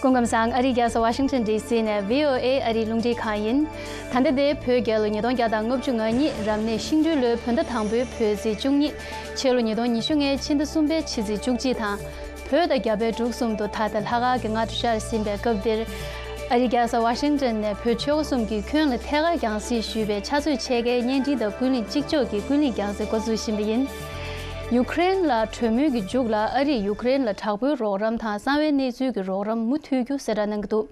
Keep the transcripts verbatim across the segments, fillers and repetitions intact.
སྐུ་ཁམས་བཟང་། ཨ་རིའི་རྒྱལ་ས་ཝ་ཤིང་ཊོན་ཌི་སི་ནས་བྷི་ཨོ་ཨེ་ཨ་རིའི་རླུང་འཕྲིན་ཁང་ཡིན། ད་ལྟ་དེ་བོད་རྒྱལ་ལོ་ཉིས་སྟོང་བརྒྱ་དང་ལྔ་བཅུ་ང་གཉིས་རབ་གནས་ཤིང་སྦྲུལ་ལོའི་བོད་ཟླ་དང་པོའི་བོད་ཚེས་བཅུ་གཉིས། ཕྱི་ལོ་ཉིས་སྟོང་ཉི་ཤུ་ལྔའི་ཕྱི་ཟླ་གསུམ་པའི་ཕྱི་ཚེས་བཅུ་གཅིག་དང་། བོད་དང་རྒྱ་བལ་འབྲུག་གསུམ་དུ་ད་ལྟ་ལྷག་དཀར་གྱི་སྔ་དྲོ་ཤར་ཟིན་པའི་སྐབས་འདིར། ཨ་རིའི་རྒྱལ་ས་ཝ་ཤིང་ཊོན་ནས་བོད་ཆོལ་ཁ་གསུམ་གྱི་ཁྱོན་ལ་ཐད་ཀར་རྒྱང་སྲིང་ཞུས་པའི་ཕྱག་ཚོད་ཕྱེད་ཀའི་བརྙན་འཕྲིན་དང་ཀུན་གླེང་གཅིག་ལྕོགས་ཀྱི་ཀུན་གླེང་རྒྱང་སྲིང་འགོ་འཛུགས་བཞིན་པ་ཡིན། ཡུ་ཀེ་རེན་ལ་གྲོས་མོལ་གྱི་མཇུག་ལ་ཨ་རིས་ཡུ་ཀེ་རེན་ལ་དྲག་པོའི་རོགས་རམ་དང་གསང་བའི་གནས་ཚུལ་གྱི་རོགས་རམ་མུ་མཐུད་རྒྱུ་གསལ་བསྒྲགས་གནང་གི་འདུག།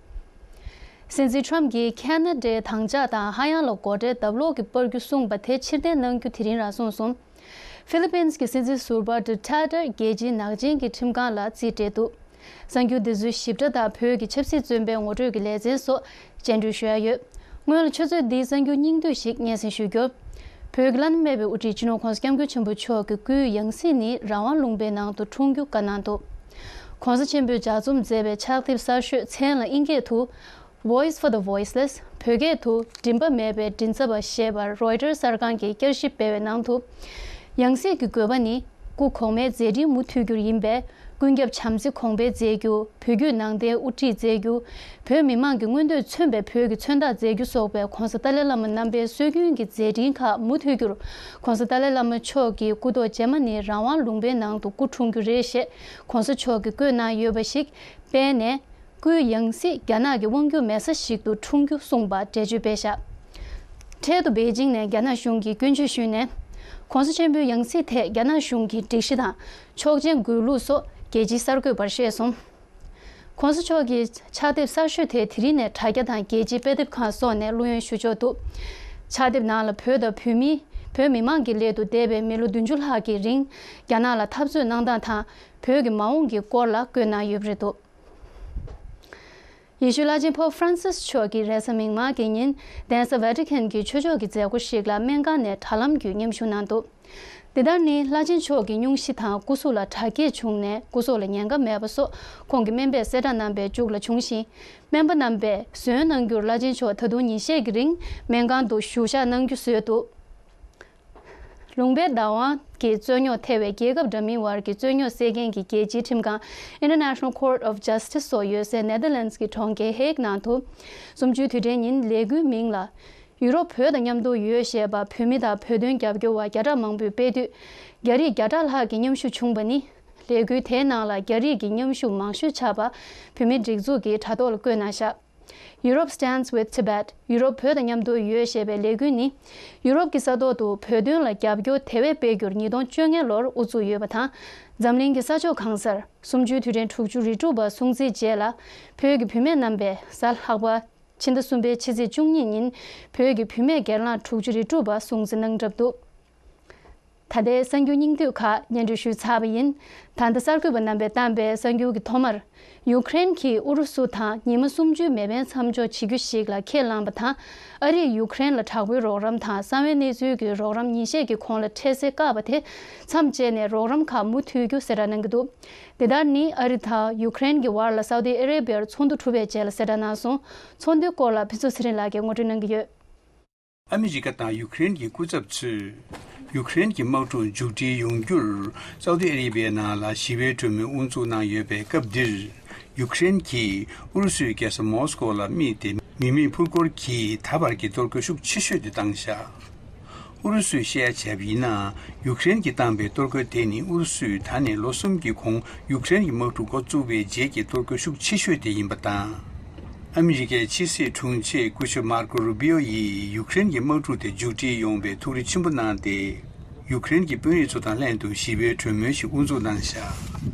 སྲིད་འཛིན་ཊམ་གྱིས་ཁེ་ན་ཌའི་དམ་བཅའ་དང་ཧ་ཡང་ལ་སྒོ་ཁྲལ་ལྡབ་ལོག་གིས་སྤར་རྒྱུ་གསུངས་པ་དེ་ཕྱིར་འཐེན་གནང་རྒྱུ་དེ་རིང་རང་གསུངས་སོང་། ཧྥི་ལི་པིན་གྱི་སྲིད་འཛིན་ཟུར་པ་ཌུ་ཊར་ཊེ་རྒྱལ་སྤྱིའི་ནག་ཅན་གྱི་ཁྲིམས་ཁང་ལ་རྩིས་སྤྲད་འདུག། གསར་འགྱུར་འདི་ཚོའི་ཞིབ་ཕྲ་དང་བོད་ཀྱི་ཆབ་སྲིད་བཙོན་པའི་ངོ་སྤྲོད་ཀྱི་ལེ་ཚན་སོགས་སྤྱན་འབུལ་ཞུ་ཡ་ཡོད། སྔོན་ལ་ཆུ་ཚོད་འདིའི་གསར་འགྱུར་སྙིང་བསྡུས་ཤིག་སྙན་སེང་ཞུ་རྒྱུ། བོད་ཀྱི་བླ་ན་མེད་པའི་དབུ་ཁྲིད་སྤྱི་ནོར་༸གོང་ས་༸སྐྱབས་མགོན་ཆེན་པོ་མཆོག་གི་སྐུའི་ཡང་སྲིད་ནི་རང་དབང་ལུང་པའི་ནང་དུ་འཁྲུངས་རྒྱུ་བཀའ་གནང་འདུག། ༸གོང་ས་ཆེན་པོས་ལྗགས་རྩོམ་མཛད་པའི་ཕྱག་དེབ་གསར་ཤོས་མཚན་ལ་དབྱིན་སྐད་དུ། Voice for the Voiceless། བོད་སྐད་དུ་མགྲིན་པ་མེད་པའི་མགྲིན་ཚབ་པ་ཞེས་པར་རོའི་ཊར་གསར་ཁང་གིས་བསྐྱར་ཞིབ་སྤེལ་བའི་ནང་དུ། ཡང་སྲིད་ཀྱི་དགོས་པ་ནི། སྐུ་གོང་མའི་མཛད་འཕྲིན་མུ་མཐུད་རྒྱུར་ཡིན་པས། ཀུན་ཁྱབ་བྱམས་བརྩེ་གོང་འཕེལ་མཛད་རྒྱུ། བོད་བརྒྱུད་ནང་བསྟན་དབུ་ཁྲིད་མཛད་རྒྱུ། བོད་མི་མང་གི་མངོན་འདོད་མཚོན་པའི་བོད་ཀྱི་མཚོན་རྟགས་མཛད་རྒྱུ་སོགས་པའི་༸གོང་ས་ཏཱ་ལའི་བླ་མ་རྣམ་པའི་སྲོལ་རྒྱུན་གྱི་མཛད་འཕྲིན་ཁག་མུ་མཐུད་རྒྱུར། ༸གོང་ས་ཏཱ་ལའི་བླ་མ་མཆོག་གི་སྐུ་ཐོག་རྗེས་མ་ནི་རང་དབང་ལུང་པའི་ནང་དུ་སྐུ་འཁྲུངས་རྒྱུ་རེད་ཞེས་༸གོང་ས་མཆོག་གིས་བཀོད་གནང་ཡོད་པ་ཞིག་སྤེལ་ནས། སྐུའི་ཡང་སྲིད་རྒྱ་ནག་གི་དབང་སྒྱུར་མེད་ས་ཞིག་ཏུ་འཁྲུངས་རྒྱུ་གསུངས་པ་འགྲེལ་བརྗོད་སྤེལ་བཞག། འཕྲལ་དུ་པེ་ཅིང་ནས་རྒྱ་ནག་གཞུང་གིས་སྐྱོན་བརྗོད་ཞུས་ནས། ༸གོང་ས་ཆེན་པོའི་ཡང་སྲིད་ཐད་རྒྱ་ནག་གཞུང་གི་སྒྲིག་གཞི་དང་ཆོག་མཆན་དགོས་ལུགས་སོགས་རྒྱལ་སྤྱིའི་གསར་འགོད་པར་བཤད་སོང་། ༸གོང་ས་མཆོག་གི་ཕྱག་དེབ་གསར་ཤོས་དེ་དེ་རིང་ནས་དྲ་རྒྱ་དང་རྒྱལ་སྤྱིའི་དཔེ་དེབ་ཁང་སོགས་ནས་བླུ་ཡོན་ཞུ་ཆོག་འདུག། ཕྱག་དེབ་ནང་ལ་བོད་དང་བོད་མི། བོད་མི་མང་གི་སླད་དུ་འདས་པའི་མི་ལོ་བདུན་ཅུ་ལྷག་གི་རིང་རྒྱ་ནག་ལ་འཐབ་རྩོད་གནང་སྟངས་དང་བོད་ཀྱི་མ་འོངས་ཀྱི་སྐོར་ལ་བཀོད་གནང་ཡོད་པ་རེད་འདུག། ཡེ་ཤུའི་བླ་ཆེན་པོབ་ཧྥ་རན་སིས་མཆོག་གིས་རེས་གཟའ་མིག་དམར་གྱི་ཉིན་གདན་ས་ཝེ་ཏི་ཁན་གྱི་ཆོས་ཕྱོགས་ཀྱི་མཛད་སྒོ་ཞིག་ལ་སྨན་ཁང་ནས་དྲ་ལམ་བརྒྱུད་མཉམ་ཞུགས་གནང་འདུག། འདི་ལྟར་ནི་བླ་ཆེན་མཆོག་གི་སྙུང་གཞི་དང་སྐུ་གཟུགས་ལ་དྲག་སྐྱེད་བྱུང་ནས་སྐུ་གཟུགས་ལ་ཉེན་ཁ་མེད་པ་སོགས་ཁོང་གི་སྨན་པས་གསལ་བསྒྲགས་གནང་པའི་མཇུག་ལ་བྱུང་ཞིང་། སྨན་པ་རྣམ་པས་ཟོན་གནང་རྒྱུར་བླ་ཆེན་མཆོག་ད་དུང་ཉིན་ཤས་ཀྱི་རིང་སྨན་ཁང་དུ་བཞུགས་ཞག་གནང་རྒྱུ་བཟོས་འདུག། ལུང་པའི་བདག་དབང་གི་རྩོད་རྙོག་ཐེ་བའི་རྒྱལ་ཁབ་འདྲ་མིན་བར་གྱི་རྩོད་རྙོག་སེལ་མཁན་གྱི་རྒྱལ་སྤྱིའི་ཁྲིམས་ཁང་International Court of Justice སོགས་ཡོད་སའི་ནེ་དར་ལེན་སི་གི་གྲོང་ཁྱེར་ཧེག་ནང་དུ། གསུམ་བཅུའི་དུས་དྲན་ཉིན་ལས་འགུལ་མིང་ལ། ཡུ་རོབ་བོད་དང་མཉམ་དུ་ཡོད་ཞེས་པ་བོད་མི་དང་བོད་དོན་རྒྱབ་སྐྱོར་བ་བརྒྱ་ཕྲག་མང་པོས་སྤེལ་དུས། རྒྱ་རིགས་བརྒྱ་ཕྲག་ལྷག་གི་མཉམ་ཞུགས་བྱུང་བ་ནི། ལས་འགུལ་དེའི་ནང་ལ་རྒྱ་རིགས་ཀྱི་མཉམ་ཞུགས་མང་ཤོས་ཆགས་པ་བོད་མིའི་སྒྲིག་འཛུགས་ཀྱི་དྲ་ཐོག་ལ་བཀོད་གནང་བཞག། Europe Stands with Tibet། ཡུ་རོབ་བོད་དང་མཉམ་དུ་ཡོད་ཞེས་པའི་ལས་འགུལ་ནི། ཡུ་རོབ་ཀྱི་ས་ཐོག་ཏུ་བོད་དོན་ལ་རྒྱབ་སྐྱོར་དེ་བས་སྤེལ་རྒྱུར་ཉིས་སྟོང་བཅོ་ལྔ་ལོར་དབུ་འཛུགས་ཡོད་པ་དང་། འཛམ་གླིང་གི་ས་ཕྱོགས་གང་སར་གསུམ་བཅུའི་དུས་དྲན་དྲུག་ཅུ་རེ་དྲུག་པ་སྲུང་བརྩིའི་རྗེས་ལ། བོད་ཀྱི་བུད་མེད་རྣམ་པས་གཟའ་ལྷག་པ། ཕྱི་ཟླ་གསུམ་པའི་ཕྱི་ཚེས་བཅུ་གཉིས་ཉིན་བོད་ཀྱི་བུད་མེད་སྒེར་ལངས་དྲུག་ཅུ་རེ་དྲུག་པ་སྲུང་བརྩི་གནང་གྲབས་འདུག། ད་ལྟའི་གསར་འགྱུར་སྙིང་བསྡུས་ཁག་སྙན་སྒྲོན་ཞུས་ཚར་བ་ཡིན། ད་ལྟ་གསར་འགོད་པ་རྣམ་པས་བཏང་པའི་གསར་འགྱུར་གྱི་ཐོག་མར། ཡུ་ཀེ་རེན་གྱིས་ཨུ་རུ་སུ་དང་ཉི་མ་སུམ་ཅུའི་མེ་འཕེན་མཚམས་འཇོག་བྱེད་རྒྱུ་ཞིག་ལ་ཁས་བླངས་པ་དང་། ཨ་རིས་ཡུ་ཀེ་རེན་ལ་དྲག་པོའི་རོགས་རམ་དང་གསང་བའི་གནས་ཚུལ་གྱི་རོགས་རམ་ཉིན་ཤས་ཀྱི་གོང་ལ་འཕྲལ་སེལ་བཀག་པ་དེ་མཚམས་བཅད་ནས་རོགས་རམ་ཁག་མུ་མཐུད་རྒྱུ་གསལ་བསྒྲགས་གནང་གི་འདུག། འདི་ལྟར་ནི་ཨ་རི་དང་ཡུ་ཀེ་རེན་གྱི་བར་ལ་སའུ་ཏི་ཨ་རེ་བྷི་ཡར་ཚོགས་འདུ་གྲུབ་པའི་རྗེས་ལ་གསལ་བསྒྲགས་གནང་སོང་། ཚོགས་འདུའི་སྐོར་ལ་ཕུན་ཚོགས་ཚེ་རིང་ལགས་ཀྱིས་ངོ་སྤྲོད་གནང་གི་ཡོད། ཨ་མི་རི་ཀ་དང་ཡུ་ཀེ་རེན་གྱི་སྐུ་ཚབ་ཚོས་ཡུ་ཀེ་རེན་གྱི་དམག་འཁྲུག་མཇུག་སྒྲིལ་ཡོང་རྒྱུར་སའུ་ཏི་ཨ་རེ་བྷི་ཡའི་ནང་ལ་ཞི་བའི་གྲོས་མོལ་དབུ་འཛུགས་གནང་ཡོད་པའི་སྐབས་འདིར། ཡུ་ཀེ་རེན་གྱིས་ཨུ་རུ་སུའི་རྒྱལ་ས་མོ་སི་ཀོ་ལ་དམིགས་ཏེ་མི་མེད་འཕུར་འཁོར་གྱིས་ད་བར་གྱི་གཏོར་རྒོལ་ཤུགས་ཆེ་ཤོས་དེ་བཏང་བཞག། ཨུ་རུ་སུས་བཤད་ཡ་བྱས་པ་ཡིན་ན། ཡུ་ཀེ་རེན་གྱིས་བཏང་པའི་གཏོར་རྒོལ་དེ་ནི་ཨུ་རུ་སུས་ད་ནས་ལོ་གསུམ་གྱི་གོང་ཡུ་ཀེ་རེན་གྱི་དམག་འཁྲུག་འགོ་བཙུགས་པའི་རྗེས་ཀྱི་གཏོར་རྒོལ་ཤུགས་ཆེ་ཤོས་དེ་ཡིན་པ་དང་། ཨ་མི་རི་ཀའི་ཕྱི་སྲིད་དྲུང་ཆེ་སྐུ་ཞབས་མར་ཀོ་རུ་བྷི་ཡོ་ཡིས་ཡུ་ཀེ་རེན་གྱི་དམག་འཁྲུག་དེ་མཇུག་སྒྲིལ་ཡོང་བའི་ཐུགས་རེ་ཆེན་པོ་གནང་སྟེ། ཡུ་ཀེ་རེན་གྱི་དཔོན་རིགས་ཚོ་དང་ལྷན་དུ་ཞི་བའི་གྲོས་མོལ་ཞིག་དབུ་འཛུགས་གནང་བཞག།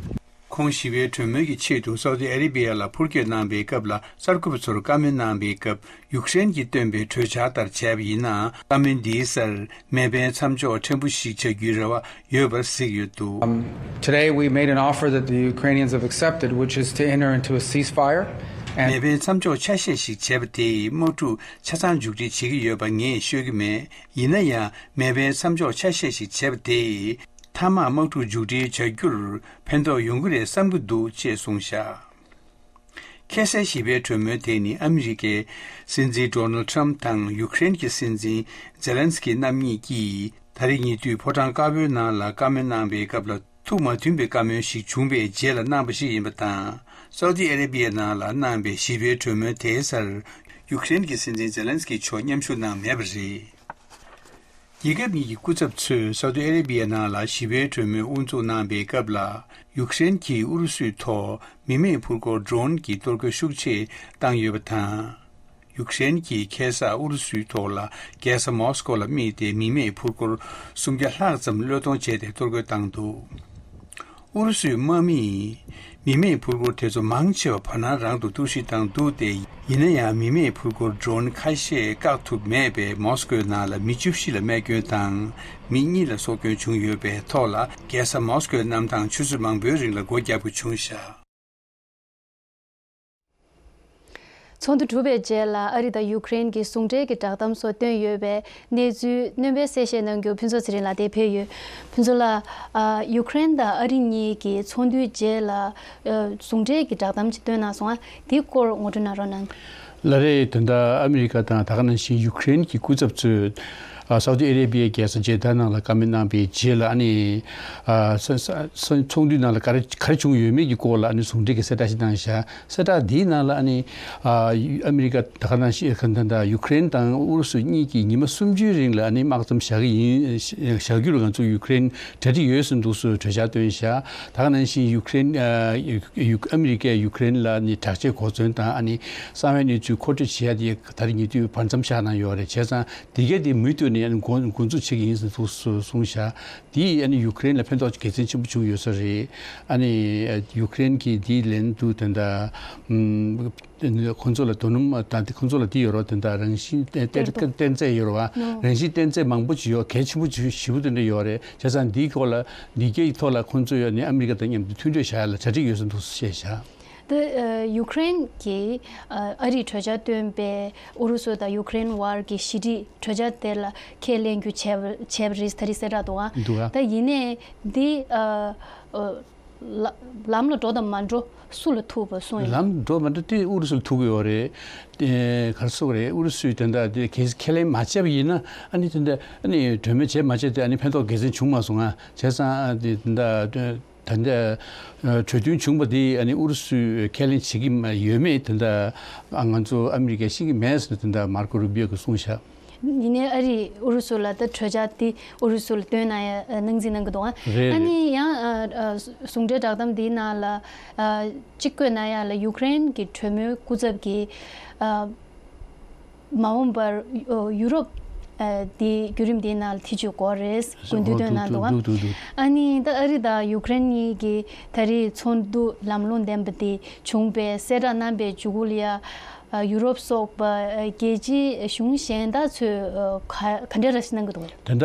ཁོང་ཞི་བའི་གྲོས་མོལ་གྱི་ཆེད་དུ་སའུ་ཏི་ཨ་རེ་བྷི་ཡ་ལ་འཕུར་སྐྱོད་གནང་པའི་སྐབས་ལ་གསར་འགོད་པ་ཚོར་བཀའ་མོལ་གནང་པའི་སྐབས། ཡུཀ་རེན་གྱིས་བཏོན་པའི་གྲོས་འཆར་ལྟར་བྱས་པ་ཡིན་ན། བཀའ་མོལ་འདིའི་སར་མེ་འཕེན་མཚམས་འཇོག་ཕྲན་བུ་ཞིག་བྱ་རྒྱུའི་རེ་བ་ཡོད་པར་གཟིགས་ཡོད་འདུག། Um, today we made an offer that the Ukrainians have accepted, which is to enter into a ceasefire. And མེ་འཕེན་མཚམས་འཇོག་ཆ་ཤས་ཤིག་བྱས་པ་དེས་དམག་འཁྲུག་ཆ་ཚང་མཇུག་སྒྲིལ་བྱེད་ཀྱི་ཡོད་པ་ངས་ཤོད་ཀྱི་མེད། ཡིན་ན་ཡང་མེ་འཕེན་མཚམས་འཇོག་ཆ་ཤས་ཤིག་བྱས་པ་དེས་མཐའ་མ་དམག་འཁྲུག་མཇུག་སྒྲིལ་བྱ་རྒྱུར་ཕན་ཐོགས་ཡོང་གི་རེད་བསམ་གྱི་འདུག་ཅེས་གསུངས་བཞག། ཁ་སའི་ཞི་བའི་གྲོས་མོལ་དེ་ནི་ཨ་མི་རི་ཀའི་སྲིད་འཛིན་ཌོ་ནལ་ཊམ་དང་ཡུཀ་རེན་གྱི་སྲིད་འཛིན་ཛེ་ལན་སི་ཀི་རྣམ་གཉིས་ཀྱིས་ད་རེས་ཉེ་དུས་ཕོ་བྲང་དཀར་པོའི་ནང་ལ་བཀའ་མོལ་གནང་བའི་སྐབས་ལ། ཐུགས་མ་མཐུན་པའི་བཀའ་མོལ་ཞིག་བྱུང་བའི་རྗེས་ལ་གནང་བ་ཞིག་ཡིན་པ་དང་། སའུ་ཏི་ཨ་རེ་བྷི་ཡའི་ནང་ལ་གནང་པའི་ཞི་བའི་གྲོས་མོལ་དེའི་སར། ཡུཀ་རེན་གྱི་སྲིད་འཛིན་ཛེ་ལན་སི་ཀི་མཆོག་མཉམ་ཞུགས་གནང་མེད་པ་རེད། རྒྱལ་ཁབ་གཉིས་ཀྱི་སྐུ་ཚབ་ཚོས་སའུ་ཏི་ཨ་རེ་བྷི་ཡའི་ནང་ལ་ཞི་བའི་གྲོས་མོལ་དབུ་འཛུགས་གནང་པའི་སྐབས་ལ། ཡུཀ་རེན་གྱིས་ཨུ་རུ་སུའི་ཐོག་མི་མེད་འཕུར་འཁོར་ཌྲོན་གྱི་གཏོར་རྒོལ་ཤུགས་ཆེ་བཏང་ཡོད་པ་དང་། ཡུཀ་རེན་གྱིས་ཁ་སང་ཨུ་རུ་སུའི་ཐོག་ལ་རྒྱལ་ས་མོ་སི་ཀོ་ལ་དམིགས་ཏེ་མི་མེད་འཕུར་འཁོར་སུམ་བརྒྱ་ལྷག་ཙམ་གློད་གཏོང་བྱས་ཏེ་གཏོར་རྒོལ་བཏང་འདུག་ཨུ་རུ་སུའི་དམག་མིས་མི་མེད་འཕུར་འཁོར་དེ་ཚོ་མང་ཆེ་བ་བར་སྣང་རང་དུ་གཏོར་བཤིག་བཏང་འདུག་སྟེ། ཡིན་ན་ཡང་མི་མེད་འཕུར་འཁོར་ཌྲོན་ཁ་ཤས་བཀག་ཐུབ་མེད་པས། མོ་སི་ཀོའི་ནང་ལ་མི་བཅུ་བཞི་ལ་རྨས་སྐྱོན་དང་། མི་གཉིས་ལ་སྲོག་སྐྱོན་བྱུང་ཡོད་པའི་ཐོག་ལ། རྒྱལ་ས་མོ་སི་ཀོའི་གནམ་ཐང་ཆུ་ཚོད་མང་པོའི་རིང་ལ་སྒོ་བརྒྱབ་དགོས་བྱུང་བཞག་ཚོགས་འདུ་གྲུབ་པའི་རྗེས་ལ་ཨ་རི་དང་ཡུཀ་རེན་གྱི་ཟུང་འབྲེལ་གྱི་བསྒྲགས་གཏམ་སོགས་བཏོན་ཡོད་པའི་གནས་ཚུལ་སྣོན་པའི་གསལ་བཤད་གནང་རྒྱུ་ཕུན་ཚོགས་ཚེ་རིང་ལགས་དེ་ཕེབས་ཡོད། ཕུན་ཚོགས་ལགས། ཨ། ཡུཀ་རེན་དང་ཨ་རི་གཉིས་ཀྱི་ཚོགས་འདུའི་རྗེས་ལ་ཨ། ཟུང་འབྲེལ་གྱི་བསྒྲགས་གཏམ་ཅིག་བཏོན་གནང་སོང་ཨ། དེའི་སྐོར་ངོ་སྤྲོད་གནང་རོགས་གནང་། ལགས་རེད། ད་ལྟ་ཨ་མི་རི་ཀ་དང་ད་ག་ནང་བཞིན་ཡུཀ་རེན་གྱི་སྐུ་ཚབ་ཚོས། ཨ། སའུ་ཏི་ཨ་རེ་བྷི་ཡའི་རྒྱལ་ས་ཇེ་དཱ་ནང་ལ་བཀའ་མོལ་གནང་པའི་རྗེས་ལ་ཨ་ནི། ཨ། ས་ས་ས་ཚོགས་འདུའི་ནང་ལ་ག་རེ་ག་རེ་བྱུང་ཡོད་མེད་ཀྱི་སྐོར་ལ་ཨ་ནི་ཟུང་འབྲེལ་གྱི་གསལ་བསྒྲགས་ཤིག་གནང་བཞག་གསལ་བསྒྲགས་འདིའི་ནང་ལ་ཨ་ནི། ཨ། ཨ་མི་རི་ཀ་ད་ག་ནང་བཞིན་ད་ད་ཡུཀ་རེན་དང་ཨུ་རུ་སུ་གཉིས་ཀྱིས་ཉི་མ་སུམ་ཅུའི་རིང་ལ་ཨ་ནི་དམག་མཚམས་བཞག་གི་ཡིན། བཞག་རྒྱུ་ལ་ང་ཚོ་ཡུཀ་རེན་གྲ་སྒྲིག་ཡོད་ཟེར་འདུག་སེ་གྲོས་འཆར་བཏོན་བཞག་ད་ག་ནང་བཞིན་ཡུཀ་རེན། ཨ། ཡུ་ཡུ་ཨ་མི་རི་ཀས་ཡུཀ་རེན་ལ་ནི་དྲག་ཆས་གོ་མཚོན་དང་ཨ་ནི་གསང་བའི་གནས་ཚུལ་མཁོ་སྤྲོད་བྱེད་ཡ་དེ་ད་རེས་ཉེ་དུས་བར་མཚམས་བཞག་གནང་ཡོད་རེད། བྱས་ཙང་དེ་གས་དེ་མུ་མཐུད་ནས་ཨ་ནི་འགོ་འགོ་འཛུགས་བྱེད་ཀྱི་ཡིན་ཟེར་འདུག་སེ་གསུངས་བཞག་དེས་ཨ་ནི་ཡུཀ་རེན་ལ་ཕན་ཐོགས་དགེ་མཚན་ཆེན་པོ་བྱུང་ཡོད་ས་རེད། ཨ་ནི་ཡུཀ་རེན་གྱིས་དེའི་ལན་དུ་དེ་འདྲ། ཨམ། ཁོང་ཚོ་ལ་དོ་སྣང་དང་ཁོང་ཚོ་ལ་དེ་ཡོད་རོགས་དེ་འདྲ་རང་བཞིན་གཏེར་གཏེར་གཏེར་རྫས་ཡོད་རོགས་རང་བཞིན་གཏེར་རྫས་མང་པོ་ཅིག་ཡོད། གལ་ཆེན་པོ་ཅིག་ཞེ་པོ་དེ་འདྲ་ཡོད་རེད། བྱས་ཙང་འདིའི་སྐོར་ལ་འདི་གའི་ཐོག་ལ་ཁོང་ཚོས་ནི་ཨ་མི་རི་ཀ་དང་མཉམ་དུ་མཐུན་གྲོས་བྱ་ཡ་ལ་གྲ་སྒྲིག་ཡོད་ཟེར་འདུག་བཤད་བཞག་ད་ཡུཀ་རེན་གྱིས་ཨ་རིས་གྲོས་འཆར་བཏོན་པའི་ཨུ་རུ་སུ་དང་ཡུཀ་རེན་བར་གྱི་ཞི་འགྲིག་གྲོས་འཆར་དེ་ལ་ཁས་ལེན་རྒྱུ་བྱས་པ་བྱས་པ་རེད་ད་རེས་གསལ་བསྒྲགས་འདུག་ཨ། འདུག་ཨ། ད་ཡིན་ནའི་འདི་ཨ། ལ་ལམ་ལ་འགྲོ་དང་མ་འགྲོ་སུ་ལ་ཐུག་པ་སོང་ཡིན། ལམ་འགྲོ་མ་འགྲོ་དེ་ཨུ་རུ་སུ་ལ་ཐུག་གི་ཡོད་རེད། དེ་ག་རེ་ཟེར་དགོས་རེད། ཨུ་རུ་སུས་དེ་འདྲ་དེ་གལ་ཁས་ལེན་མ་བྱས་པ་ཡིན་ན་ཨ་ནི་དེ་འདྲ་ཨ་ནི་གྲོས་མོལ་བྱས་མ་བྱས་དེ་ཨ་ནི་ཕན་ཐོགས་དགེ་མཚན་བྱུང་མ་སོང་ང་། བྱས་ཙང་ཨ་དེ་དེ་འདྲ་ད་འདྲ་གྲོས་མཐུན་བྱུང་བ་དེ་ཨ་ནི་ཨུ་རུ་སུས་ཁས་ལེན་བྱེད་ཀྱི་མ་ཡོད་མེད་དེ་འདྲ་ང་ཚོ་ཨ་མི་རི་ཀས་ཤེས་ཀྱི་མེད་ཟེར་དེ་འདྲ་མར་ཀོ་རུ་བིའོ་གིས་གསུངས་ཤག་ཡིན་ནའི་ཨ་རིས་ཨུ་རུ་སུ་ལ་ད་གྲོས་འཆར་དེ་ཨུ་རུ་སུ་ལ་བཏོན་གནང་ཡ་ཨ་གནང་འཛིན་གནང་གི་འདུག་ཨ། རེད་ཨ་རེད། ནི་ཡང་ཨ་ཨ་ཟུང་འབྲེལ་བསྒྲགས་གཏམ་འདིའི་ནང་ལ་ཨ་གཅིག་བཀོད་གནང་ཡ་ལ་ཡུཀ་རེན་གྱི་གྲོས་མོལ་སྐུ་ཚབ་ཀྱིས་ཨ་མ་འོངས་པར་ཨ་ཡུ་རོབ་ཨ་དེ་བརྒྱུད་རིམ་དེའི་ནང་ལ་ཐེ་བྱུས་དགོས་རེད་སྐུལ་འདེད་བཏོན་གནང་འདུག་ཨ། འདུག་འདུག་འདུག་ཨ་ནི་ད་ཨ་རི་དང་ཡུཀ་རེན་གཉིས་ཀྱི་ད་རེས་ཚོགས་འདུ་ལམ་ལྷོང་ལྡན་པ་དེ་བྱུང་པའི་གསལ་བསྒྲགས་གནང་པའི་མཇུག་གུ་ལ་ཡ། ཡུ་རོབ་སོགས་པ་རྒྱལ་སྤྱིའི་གཞུང་གཞན་དག་ཚོས་ག་ག་འདྲ་ར་ཞིག་གནང་གི་འདུག་ད་ལྟ་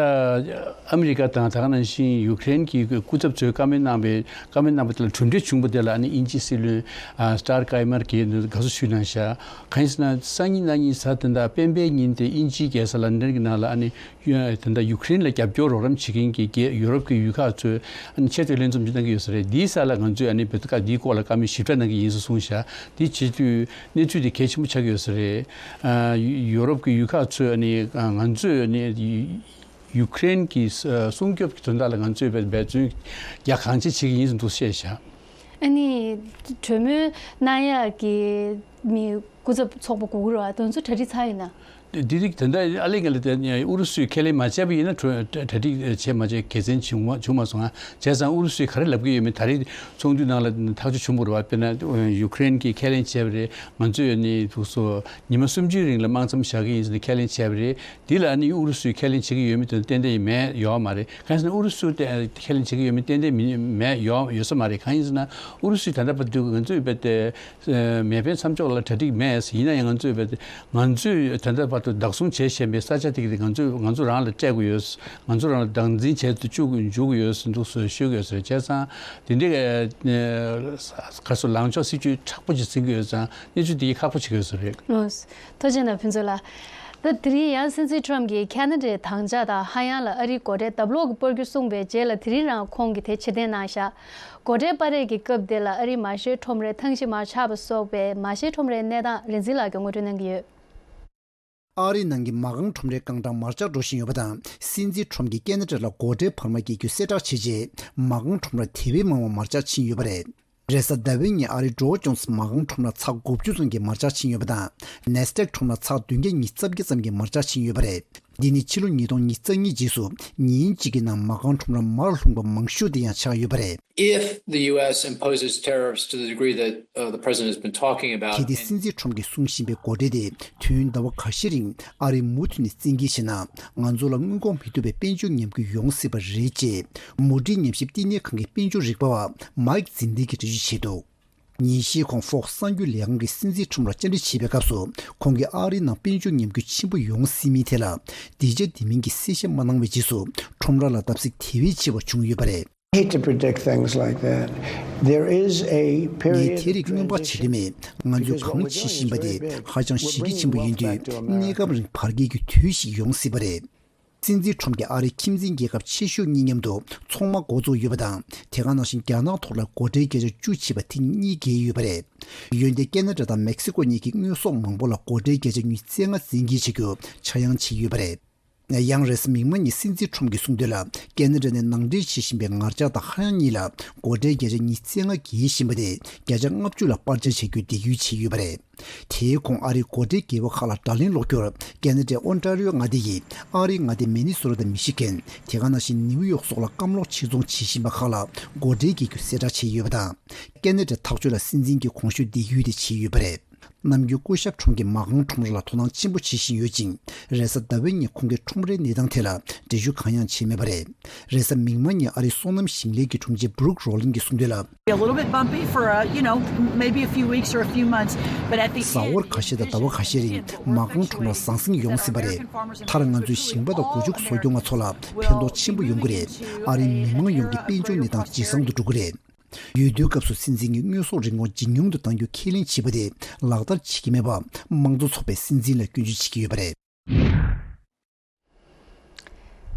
ཨ་མི་རི་ཀ་དང་ད་ག་ནང་བཞིན་ཡུཀ་རེན་གྱི་སྐུ་ཚབ་ཚོས་བཀའ་མོལ་གནང་བའི་བཀའ་མོལ་གནང་བ་དེ་ལ་གྲུབ་འབྲས་བྱུང་བ་དེ་ལ་ཨ་ནི་དབྱིན་ཇིའི་སྲིད་བློན་སྟར་ཀའི་མར་གྱིས་དགའ་བསུ་ཞུས་གནང་བཞག་གང་ཡིན་ཟེར་ན་སང་ཉིན་གནངས་ཉིན་གཟའ་ད་ལྟ་སྤེན་པའི་ཉིན་དེ་དབྱིན་ཇིའི་རྒྱལ་ས་ལན་ཌན་གྱི་ནང་ལ་ཨ་ནི། ཡུ་དེ་འདྲ་ཡུཀ་རེན་ལ་རྒྱབ་སྐྱོར་རོགས་རམ་བྱེད་མཁན་གྱི་རྒྱལ་ཡུ་རོབ་ཀྱི་ཡུལ་ཁག་ཚོས་ཨ་ནི་ཆེས་མཐོའི་ལྷན་འཛོམས་ཅིག་གནང་གི་ཡོད་ས་རེད། འདིའི་ས་ལ་ང་ཚོས་ཨ་ནི་བོད་སྐད་འདིའི་སྐོར་ལ་བཀའ་མོལ་ཞིབ་ཕྲ་གནང་གི་ཡིན་ཟེར་གསུངས་ཤག་དེ་བྱེད་དུས་གནས་ཚུལ་དེ་གལ་ཆེན་པོ་ཆགས་ཀྱི་ཡོད་ས་རེད། ཨ་ཡུ་ཡུ་རོབ་ཀྱི་ཡུལ་ཁག་ཚོས་ཨ་ནི་ཨ་ང་ཚོས་ཨ་ནི་ཡུ་ཡུཀ་རེན་གྱི་ཨ་སྲུང་སྐྱོབ་ཀྱི་དོན་དག་ལ་ང་ཚོས་འབད་འབད་བརྩོན་རྒྱ་གང་ཆེ་བྱེད་ཀྱི་ཡིན་ཟེར་འདུག་བཤད་ཤག་ཨ་ནི་གྲོས་མོལ་གནང་ཡག་གི་མི་སྐུ་ཚབ་ཚོགས་པ་དགོས་ཀྱི་རེད་བ། དེ་ཚོ་གྲ་སྒྲིག་ཚར་ཡོད་ན། འདི་རིགས་དེ་འདྲ་ཨ་ལེ་ང་ལེ་དེ་ཨུ་རུ་སུས་ཁས་ལེན་མ་བྱས་པ་ཡིན་ན་གྲོས་གྲ་སྒྲིག་བྱས་མ་བྱས་དགེ་མཚན་བྱུང་མ་བྱུང་མ་སོང་ང་། བྱས་ཙང་ཨུ་རུ་སུས་ག་རེ་ལབ་ཀྱི་ཡོད་མེད་ད་རེས་ཚོགས་འདུའི་ནང་ལ་ཐག་གཅོད་བྱུང་བ་རེད་བ། དཔེར་ན་ཡུཀ་རེན་གྱིས་ཁས་ལེན་བྱས་པ་རེད། ང་ཚོས་ནི་དུས་སུ་ཉི་མ་སུམ་ཅུའི་རིང་ལ་དམག་མཚམས་བཞག་གི་ཡིན་ཟེར་ནས་ཁས་ལེན་བྱས་པ་རེད། འདི་ལ་ཨ་ནི་ཨུ་རུ་སུས་ཁས་ལེན་བྱེད་ཀྱི་ཡོད་མེད་དེ་ཏན་ཏན་ཡིན་མེད་ཡོད་མ་རེད། གང་ཡིན་ཟེར་ན་ཨུ་རུ་སུ་དེ་ཁས་ལེན་བྱེད་ཀྱི་ཡོད་མེད་ཏན་ཏན་མིན་མེད་ཡོད་ཡོད་ས་མ་རེད། གང་ཡིན་ཟེར་ན་ཨུ་རུ་སུས་ད་ལྟ་བར་དུ་ང་ཚོས་རྦད་དེ་མེ་འཕེན་མཚམས་འཇོག་ལ་གྲ་སྒྲིག་མེད་ཡིན་ན་ཡང་ང་ཚོས་རྦད་དེ་ང་ཚོས་ད་ལྟ་བར་དུ་བདག་བཟུང་བྱས་བཞིན་པའི་ས་ཆ་དེ་ག་དེ་ང་ཚོས་ང་ཚོ་རང་ལ་སྤྲད་དགོས་ཡོད། ང་ཚོ་རང་ལ་བདག་འཛིན་བྱས་ཏེ་བཅུག་འཇུག་དགོས་ཡོད་ཟེར་འདུག་ཟེར་ཤོད་དགོས་ཟེར། བྱས་ཙང་དེ་འདྲའི་ག་སོ་ལངས་ཕྱོགས་སྲིད་ཇུས་མཁྲེགས་པོ་ཅིག་འཛིན་གྱི་ཡོད་ཙང་གནས་ཚུལ་དེ་གིས་ཁག་པོ་བྱེད་ཀྱི་ཡོད་ས་རེད། ཐུགས་རྗེ་གནང་ཕུན་ཚོགས་ལགས། ད་དེ་རིང་ཡང་སྲིད་འཛིན་ཁྲོམ་གྱིས་ཁ་ན་ཌའི་དམ་བཅའ་དང་ཧ་ཡང་ལ་ཨ་རིའི་སྒོ་ཁྲལ་ལྡབ་ལོག་གིས་སྤར་རྒྱུ་གསུངས་པའི་རྗེས་ལ་དེ་རིང་རང་ཁོང་གིས་དེ་ཕྱིར་འཐེན་གནང་བཞག་སྒོ་ཁྲལ་སྤར་རེས་ཀྱི་སྐབས་དེ་ལ་ཨ་རིའི་མ་ཤེས་ཁྲོམ་རའི་ཐང་གཞི་མར་ཆག་པ་སོགས་པའི་མ་ཤེས་ཁྲོམ་རའི་གནས་སྟངས་རིག་འཛིན་ལགས་ཀྱིས་ངོ་སྤྲོད་གནང་གི་ཡོད། ཨ་རིའི་ནང་གི་མ་རྐང་ཁྲོམ་རའི་རྐང་གྲངས་མར་ཆག་འགྲོ་བཞིན་ཡོད་པ་དང་། སྲིད་འཛིན་ཁྲོམ་གྱིས་ཁེ་ན་ཌ་ལ་སྒོ་ཁྲལ་འཕར་མ་བཀལ་རྒྱུ་གསལ་བསྒྲགས་བྱས་རྗེས། མ་རྐང་ཁྲོམ་ར་དེ་བས་མང་བ་མར་ཆག་ཕྱིན་ཡོད་པ་རེད། རེས་གཟའ་ཟླ་བའི་ཉིན་ཨ་རིའི་Dow Jones་མ་རྐང་ཁྲོམ་ར་ཚེག་དགུ་བཅུ་ཙམ་གྱིས་མར་ཆག་ཕྱིན་ཡོད་པ་དང་། Nasdaq་ཁྲོམ་ར་ཚེག་བདུན་བརྒྱ་ཉི་ཤུ་རྩ་བརྒྱད་ཙམ་གྱིས་མར་ཆག་ཕྱིན་ཡོད་པ་རེད། འདི་ནི་ཕྱི་ལོ་ཉིས་སྟོང་ཉི་ཤུ་རྩ་གཉིས་རྗེས་སུ་ཉིན་གཅིག་གི་ནང་མ་རྐང་ཁྲོམ་ར་མར་ལྷུང་པ་མང་ཤོས་དེ་ཡང་ཆགས་ཡོད་པ་རེད། If the U S imposes tariffs to the degree that, uh, the president has been talking about, གལ་ཏེ་སྲིད་འཛིན་ཁྲོམ་གྱིས་གསུང་བཞིན་པའི་སྒོ་ཁྲལ་དེ་དུས་ཡུན་ཟླ་བ་ཁ་ཤས་རིང་ཨ་རིས་མུ་མཐུད་ནས་བཙན་འགེལ་བྱས་ན། ང་ཚོ་ལ་སྔོན་འགོག་མི་ཐུབ་པའི་དཔལ་འབྱོར་ཉམས་རྒུད་ཡོང་སྲིད་པ་རེད། ཅེས་མུ་ཌི་ཉམས་ཞིབ་བསྟི་གནས་ཁང་གི་དཔལ་འབྱོར་རིག་པ་བ་མཱིག་ཛིན་ཏི་གིས་འགྲེལ་བརྗོད་བྱས་འདུག་ཉིན་ཤས་གོང་Fox་གསར་འགྱུར་ལས་ཁང་གིས་སྲིད་འཛིན་ཁྲོམ་ལ་བཅར་འདྲི་བྱེད་པའི་སྐབས་སུ། ཁོང་གིས་ཨ་རིའི་ནང་དཔལ་འབྱོར་ཉམས་རྒུད་ཆེན་པོ་ཡོང་སྲིད་མིན་ཐད་ལ་འདི་བྱ་འདི་མིན་གྱི་གསལ་བཤད་མ་གནང་བའི་རྗེས་སུ། ཁྲོམ་ར་ལ་བརྡབ་གསིག་དེ་བས་ཆེ་བ་བྱུང་ཡོད་པ་རེད། Hate to predict things like that. There is a ངས་period དེ་རིགས་སྔོན་དཔག་བྱེད་འདོད་མེད། ང་ཚོས་གང་བྱེད་བཞིན་པ་དེ་ཧ་ཅང་ཞེ་གི་ཆེན་པོ་ཡིན་དུས། གནས་སྐབས་རིང་བར་བརྒལ་གྱི་དུས་ཤིག་ཡོང་སྲིད་པ་རེད། སྲིད་འཛིན་ཁྲོམ་གྱིས་ཨ་རིའི་ཁྱིམ་མཚེས་རྒྱལ་ཁབ་ཆེ་ཤོས་གཉིས་མཉམ་དུ་ཚོང་མ་འགོ་བཙུགས་ཡོད་པ་དང་། དེ་ག་ནང་བཞིན་རྒྱ་ནག་ཐོག་ལ་སྒོ་ཁྲལ་བརྒྱ་ཆ་བཅུ་བྱས་པ་དེ་གཉིས་བརྒལ་ཡོད་པ་རེད། འོན་ཏེ་ཁེ་ན་ཌ་དང་མེག་སི་ཀོ་གཉིས་ཀྱིས་དངོས་ཟོག་མང་པོ་ལ་སྒོ་ཁྲལ་བརྒྱ་ཆ་ཉི་ཤུ་རྩ་ལྔ་བཙན་འགེལ་བྱེད་རྒྱུ་ཆག་ཡང་བྱས་ཡོད་པ་རེད། ཡང་རེས་གཟའ་མིག་དམར་ཉིན་སྲིད་འཛིན་ཁྲོམ་གྱིས་གསུངས་དོན་ལ། ཁེ་ན་ཌ་ནས་ནང་འདྲེན་བྱེད་བཞིན་པའི་ངར་ལྕགས་དང་ཧ་ཡང་གཉིས་ལ་སྒོ་ཁྲལ་བརྒྱ་ཆ་ཉི་ཤུ་རྩ་ལྔ་འགེལ་བཞིན་པ་དེ་བརྒྱ་ཆ་ལྔ་བཅུ་ལ་སྤར་ཆ་བྱ་རྒྱུའི་འདེད་སྐུལ་བྱས་ཡོད་པ་རེད། དེའི་གོང་ཨ་རིའི་སྒོ་ཁྲལ་བརྒལ་བ་ཁག་ལ་དགྲ་ལན་སློག་རྒྱུར་ཁེ་ན་ཌའི་ཨོན་ཊ་རི་ཡོ་མངའ་སྡེ་ཡིས་ཨ་རིའི་མངའ་སྡེ་མི་ནི་སོ་ཊ་དང་མི་ཤི་གན། དེ་ག་ནང་བཞིན་ནིའུ་ཡོག་སོགས་ལ་སྐམ་ལོག་ཕྱིར་ཚོང་བྱེད་བཞིན་པ་ཁག་ལ་སྒོ་ཁྲལ་འགེལ་རྒྱུ་གསལ་བསྒྲགས་བྱས་ཡོད་པ་དང་། ཁེ་ན་ཌའི་ཐག་གཅོད་ལ་སྲིད་འཛིན་གྱིས་གོང་ཞུས་འདེད་སྐུལ་དེ་བྱས་ཡོད་པ་རེད། ནམ་རྒྱུན་སྐུ་ཞབས་ཁྲོམ་གྱིས་མ་རྐང་ཁྲོམ་ར་ལ་དོ་སྣང་ཆེན་པོ་བྱེད་བཞིན་ཡོད་ཅིང་། རེས་གཟའ་ཟླ་བའི་ཉིན་ཁོང་གིས་ཁྲོམ་རའི་གནས་སྟངས་ཐད་ལ་འགྲེལ་བརྗོད་གང་ཡང་བྱས་མེད་པ་རེད། རེས་གཟའ་མིག་དམར་ཉིན་ཨ་རིའི་སོ་ནམ་ཞིང་ལས་ཀྱི་དྲུང་ཆེ་Brooke Roland་གྱིས་གསུངས་དོན་ལ། Be a little bit bumpy for, uh, you know, maybe a few weeks or a few months, but at the གཟའ་འཁོར་ཁ་ཤས་དང་ཟླ་བ་ཁ་ཤས་རིང་མ་རྐང་ཁྲོམ་ར་ཟང་ཟིང་ཡོང་སྲིད་པ་རེད། མཐར་ང་ཚོས་ཞིང་པ་དང་སྒོ་ཕྱུགས་གསོ་སྐྱོང་བ་ཚོ་ལ་ཕན་ཐོགས་ཆེན་པོ་ཡོང་གི་རེད། ཨ་རིའི་མི་མང་ཡོངས་ཀྱི་དཔལ་འབྱོར་གནས་སྟངས་ཇེ་བཟང་དུ་འགྲོ་གི་རེད། འོས་བསྡུའི་སྐབས་སུ་སྲིད་འཛིན་གྱིས་དངོས་ཟོག་རིན་གོང་ཇེ་ཉུང་དུ་གཏང་རྒྱུ་ཁས་ལེན་བྱས་པ་དེ་ལག་བསྟར་བྱེད་ཀྱི་མེད་པ་དམངས་གཙོ་ཚོགས་པས་སྲིད་འཛིན་ལ་སྐྱོན་བརྗོད་བྱེད་ཀྱི་ཡོད་པ་རེད།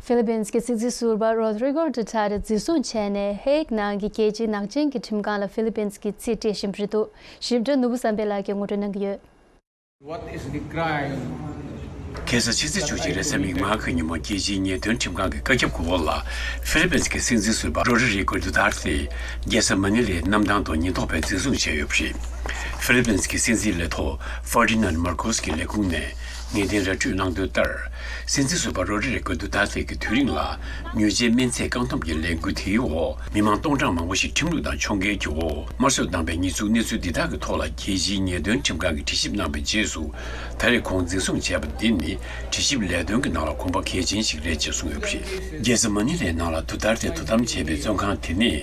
ཧྥི་ལི་པིན་གྱི་སྲིད་འཛིན་ཟུར་པ་རོ་དྲི་གོ་ཌུ་ཐར་ཏེ་འཛིན་བཟུང་བྱས་ནས་ཧེག་ནང་གི་རྒྱལ་སྤྱིའི་ནག་ཅན་གྱི་ཁྲིམས་ཁང་ལ་ཧྥི་ལི་པིན་གྱིས་རྩིས་སྤྲད་བཞིན་པ་རེད་འདུག་ཞིབ་ཕྲ་ནོར་བུ་བསམ་འཕེལ་ལགས་ཀྱིས་ངོ་སྤྲོད་གནང་གི་ཡོད། What is the crime? ཁ་སང་ཕྱི་ཚེས་བཅུ་གཅིག་རེས་གཟའ་མིག་དམར་གྱི་ཉིན་མོ་རྒྱལ་སྤྱིའི་ཉེས་དོན་ཁྲིམས་ཁང་གི་བཀའ་ཁྱབ་གོ་སྐབས་ལ་ཧྥི་ལི་པིན་གྱི་སྲིད་འཛིན་ཟུར་པ་རོ་ཌི་རི་གོ་ཌུ་ཐར་ཏེ་རྒྱལ་ས་མ་ནི་ལའི་གནམ་ཐང་དུ་ཉེན་རྟོག་པས་འཛིན་བཟུང་བྱས་ཡོད་པ་རེད། ཧྥི་ལི་པིན་གྱི་སྲིད་འཛིན་ལས་ཐོག་ཧྥར་ཌི་ནན་མར་ཀོས་ཀྱི་ལས་ཁུངས་ནས་ངེས་གཏན་ར་སྤྲོད་གནང་དོན་ལྟར། སྲིད་འཛིན་ཟུར་པ་རོ་ཌི་རི་གོ་ཌུ་ཐར་ཏེ་གྱིས་དུས་རིང་ལ་མྱོས་བྱེད་སྨན་རྫས་བཀག་སྡོམ་གྱི་ལས་འགུལ་དེའི་འོག་མི་མང་སྟོང་ཕྲག་མང་པོ་ཞིག་ཁྲིམས་ལུགས་དང་ཕྱོགས་འགལ་གྱི་འོག་དམར་གསོད་བཏང་པའི་ཉེས་འཛུགས་གནས་ཚུལ་འདི་དག་གི་ཐོག་ལ་རྒྱལ་སྤྱིའི་ཉེས་དོན་ཁྲིམས་ཁང་གིས་དྲི་ཞིབ་གནང་བའི་རྗེས་སུ། ད་རེས་ཁོང་འཛིན་བཟུང་བྱས་པ་འདི་ནི་དྲི་ཞིབ་ལས་དོན་གྱི་ནང་ལ་གོམ་པ་གལ་ཆེན་ཞིག་རེད་ཅེས་གསུངས་ཡོད་པ་རེད། རྒྱལ་ས་མ་ནི་ལའི་ནང་ལ་དུ་ཐར་ཏེ་དོ་དམ་བྱས་པའི་བཙོན་ཁང་དེ་ནི།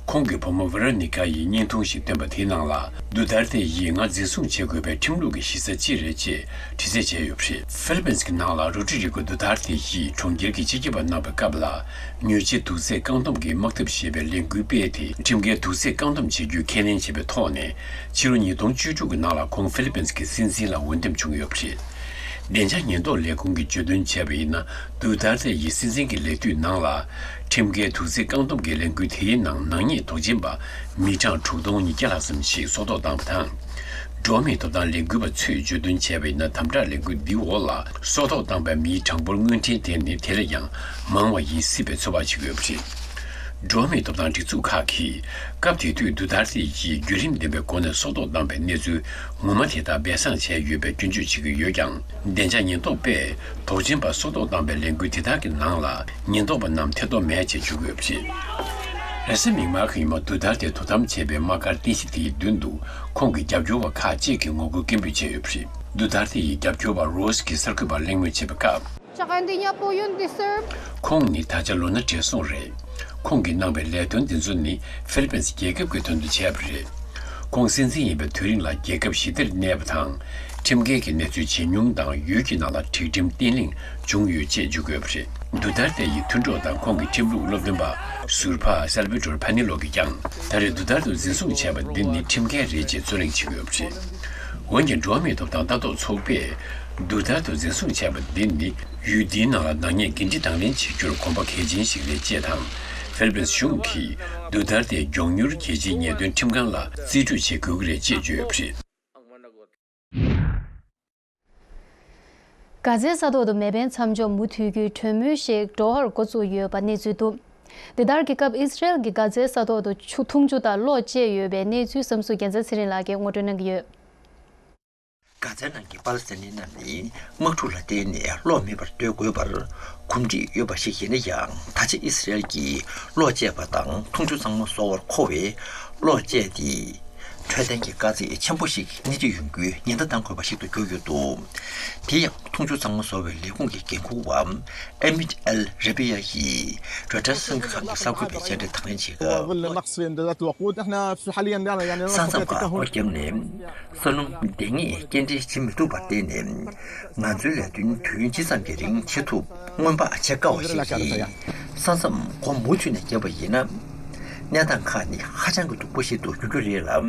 ཁོང་གི་བུ་མོ་ཝེ་རོ་ནི་ཀ་ཡིས་བརྙན་ཐུང་ཞིག་བཏོན་པ་དེའི་ནང་ལ། དུ་ཐར་ཏེ་ཡིས་ང་འཛིན་བཟུང་བྱེད་དགོས་པའི་ཁྲིམས་ལུགས་ཀྱི་གཞི་རྩ་ཅི་རེད་ཅེས་དྲི་རྩད་བྱས་ཡོད་པ་རེད། ཧྥི་ལི་པིན་གྱི་ནང་ལ་རོ་ཌི་རི་གོ་དུ་ཐར་ཏེ་ཡིས་གྲོང་ཁྱེར་གྱི་སྤྱི་ཁྱབ་པ་གནང་བའི་སྐབས་ལ། མྱོས་བྱེད་དུག་རྫས་བཀག་སྡོམ་གྱི་དམག་འཐབ་ཞེས་པའི་ལས་འགུལ་སྤེལ་ཏེ། ཁྲིམས་འགལ་དུག་རྫས་བཀག་སྡོམ་བྱེད་རྒྱུའི་ཁས་ལེན་བྱས་པའི་ཐོག་ནས། ཕྱི་ལོ་ཉིས་སྟོང་བཅུ་དྲུག་གི་ནང་ལ་ཁོང་ཧྥི་ལི་པིན་གྱི་སྲིད་འཛིན་ལ་འོས་འདེམས་བྱུང་ཡོད་པ་རེད། བདེ་འཇགས་ཉེན་རྟོག་ལས་ཁུངས་ཀྱིས་བརྗོད་དོན་བྱས་པ་ཡིན་ན། དུ་ཐར་ཏེ་ཡི་སྲིད་འཛིན་གྱི་ལས་དུས་ནང་ལ། ཁྲིམས་འགལ་དུག་རྫས་བཀག་སྡོམ་གྱི་ལས་འགུལ་དེའི་ནང་ནག་ཉེས་དོགས་ཟོན་པ་མི་གྲངས་དྲུག་སྟོང་ཉིས་བརྒྱ་ལྷག་ཙམ་ཞིག་སྲོག་ཐོག་བཏང་བ་དང་། འགྲོ་བ་མིའི་ཐོབ་ཐང་ལས་འགུལ་བ་ཚོས་བརྗོད་དོན་བྱས་པ་ཡིན་ན། དམ་དྲག་ལས་འགུལ་འདིའི་འོག་ལ་སྲོག་ཐོག་བཏང་པའི་མིའི་གྲངས་འབོར་དངོས་འཕྲིན་དེ་ནི་དེ་ལས་ཀྱང་མང་བ་ཡིན་སྲིད་པའི་ཚོད་དཔག་བྱེད་ཀྱི་ཡོད་པ་རེད། འགྲོ་བ་མིའི་ཐོབ་ཐང་སྒྲིག་འཛུགས་ཁག་གིས་སྐབས་དེ་དུས་དུ་ཐར་ཏེ་ཡིས་བརྒྱུད་རིམ་ལྡན་པའི་སྒོ་ནས་སྲོག་ཐོག་བཏང་པའི་གནས་ཚུལ་ངོ་མ་དེ་དག་སྦས་གསང་བྱས་ཡོད་པའི་སྐྱོན་བརྗོད་བྱེད་ཀྱི་ཡོད་ཀྱང་། བདེ་འཇགས་ཉེན་རྟོག་པས་དོགས་ཟོན་པ་སྲོག་ཐོག་བཏང་པའི་ལས་འགུལ་དེ་དག་གི་ནང་ལ་ཉེན་རྟོག་པ་རྣམས་ཐེ་གཏོགས་མེད་ཅེས་བརྗོད་ཀྱི་ཡོད་པ་རེད། རེས་གཟའ་མིག་དམར་གྱི་ཉིན་མོ་དུ་ཐར་ཏེ་དོ་དམ་བྱས་པའི་དམག་སྒར་རྟེན་གཞི་དེའི་མདུན་དུ་ཁོང་གི་རྒྱབ་སྐྱོར་བ་ཁག་ཅིག་གིས་ངོ་རྒོལ་སྐད་འབོད་བྱས་ཡོད་པ་རེད། དུ་ཐར་ཏེ་ཡི་རྒྱབ་སྐྱོར་བ་རོས་ཀྱིས་གསར་འགོད་པར་གླེང་མོལ་བྱས་པའི་སྐབས། Tsaka hindi niya po yun deserve. ཁོང་ནི་ད་ཆ་ལོ་ན་བགྲེས་སོང་རེད། ཁོང་གིས་གནང་བའི་ལས་དོན་འདི་ཚོ་ནི་ཧྥི་ལི་པིན་རྒྱལ་ཁབ་ཀྱི་དོན་དུ་བྱས་པ་རེད། ཁོང་སྲིད་འཛིན་ཡིན་པའི་དུས་རིང་ལ་རྒྱལ་ཁབ་ཞི་བདེར་གནས་པ་དང་། ཁྲིམས་འགལ་གྱི་གནས་ཚུལ་ཇེ་ཉུང་དང་། ཡུལ་གྱི་ནང་ལ་སྒྲིག་ཁྲིམས་བརྟན་ལྷིང་བྱུང་ཡོད་ཅེས་བརྗོད་དགོས་པ་རེད། དུ་ཐར་ཏེ་ཡི་མཐུན་གྲོགས་དང་ཁོང་གི་ཁྲིམས་ལུགས་སློབ་སྟོན་པ་ཟུར་པ་སལ་བི་ཏོར་ཕ་ནི་ལོ་གིས་ཀྱང་། ད་རེས་དུ་ཐར་ཏེ་འཛིན་བཟུང་བྱས་པ་འདི་ནི་ཁྲིམས་འགལ་རེད་ཅེས་རྩོད་གླེང་བྱེད་ཀྱི་ཡོད་པ་རེད། འོན་ཀྱང་། འགྲོ་བ་མིའི་ཐོབ་ཐང་ལྟ་རྟོག་ཚོགས་པས། དུ་ཐར་ཏེ་འཛིན་བཟུང་བྱས་པ་འདི་ནི་ཡུལ་འདིའི་ནང་ལ་ནག་ཉེས་འགན་འཁྲི་དང་ལེན་བྱེད་རྒྱུར་གོམ་པ་གལ་ཆེན་ཞིག་རེད་ཅེས་དང་། ཧྥི་ལི་པིན་གཞུང་གིས་དུ་ཐར་ཏེ་མགྱོགས་མྱུར་རྒྱལ་སྤྱིའི་ཉེས་དོན་ཁྲིམས་ཁང་ལ་རྩིས་སྤྲོད་བྱེད་དགོས་ཀྱི་རེད་ཅེས་བརྗོད་ཡོད་པ་རེད། གྷ་ཛའི་ས་ཐོག་ཏུ་མེ་འཕེན་མཚམས་འཇོག་མུ་མཐུད་རྒྱུའི་གྲོས་མོལ་ཞིག་འགྲོ་བར་འགོ་བཙུགས་ཡོད་པ་གནས་ཚུལ་འདུག་དེ་ལྟར་གྱི་སྐབས་ཨི་སི་རེལ་གྱིས་གྷ་ཛའི་ས་ཐོག་ཏུ་ཆུ་འཐུང་ཆུ་དང་གློག་བཅད་ཡོད་པའི་གནས་ཚུལ་བསམ་ཚུལ་རྒྱལ་མཚན་ཚེ་རིང་ལགས་ཀྱིས་ངོ་སྤྲོད་གནང་གི་ཡོད། གྷ་ཛའི་ནང་གི་པ་ལི་སི་ཐན་ནི་རྣམས་ནི་དམག་འཁྲུག་ལ་བརྟེན་ནས་གློག་མེད་པར་སྡོད་དགོས་པར་གོམས་འདྲིས་ཡོད་པ་ཞིག་ཡིན་ན་ཡང་། ད་ཆ་ཨི་སི་རེལ་གྱིས་གློག་བཅད་པ་དང་འཐུང་ཆུ་གཙང་མ་བཟོ་བར་མཁོ་བའི་གློག་བཅད་དེ། འཕྲོད་བསྟེན་གྱི་དཀའ་ཚེགས་ཆེན་པོ་ཞིག་སྣེ་ཁྲིད་ཡོང་རྒྱུའི་ཉེན་བརྡ་བཏང་དགོས་པ་ཞིག་ཏུ་གྱུར་ཡོད་འདུག་དེ་ཡང་འཐུང་ཆུ་གཙང་མ་བཟོ་བའི་ལས་ཁུངས་ཀྱི་འགན་འཁུར་བ་ཨེ་མིད་ཨེལ་རེ་བི་ཡ་ཡིས་རོའི་ཊར་གསར་འགྱུར་ཁང་གི་གསར་འགོད་པའི་བཅར་འདྲི་དང་ལེན་བྱེད་སྐབས། ས་མཚམས་ཁ་ཕོ་བརྒྱབ་ནས་ས་སྣུམ་འདེད་མཁན་སྐྱེལ་འདྲེན་བྱེད་མི་ཐུབ་པར་བརྟེན་ནས། ང་ཚོའི་ལས་དོན་དུས་ཡུན་ཇི་ཙམ་གྱི་རིང་བྱེད་ཐུབ་སྔོན་དཔག་བྱེད་དཀའ་བ་ཞིག་རེད། ས་མཚམས་སྒོ་མུ་མཐུད་ནས་བརྒྱབ་པ་ཡིན་ན། གནས་སྟངས་ཁག་ནི་ཧ་ཅང་གི་སྡུག་པོ་ཞིག་ཏུ་འགྱུར་རྒྱུ་རེད་ལ།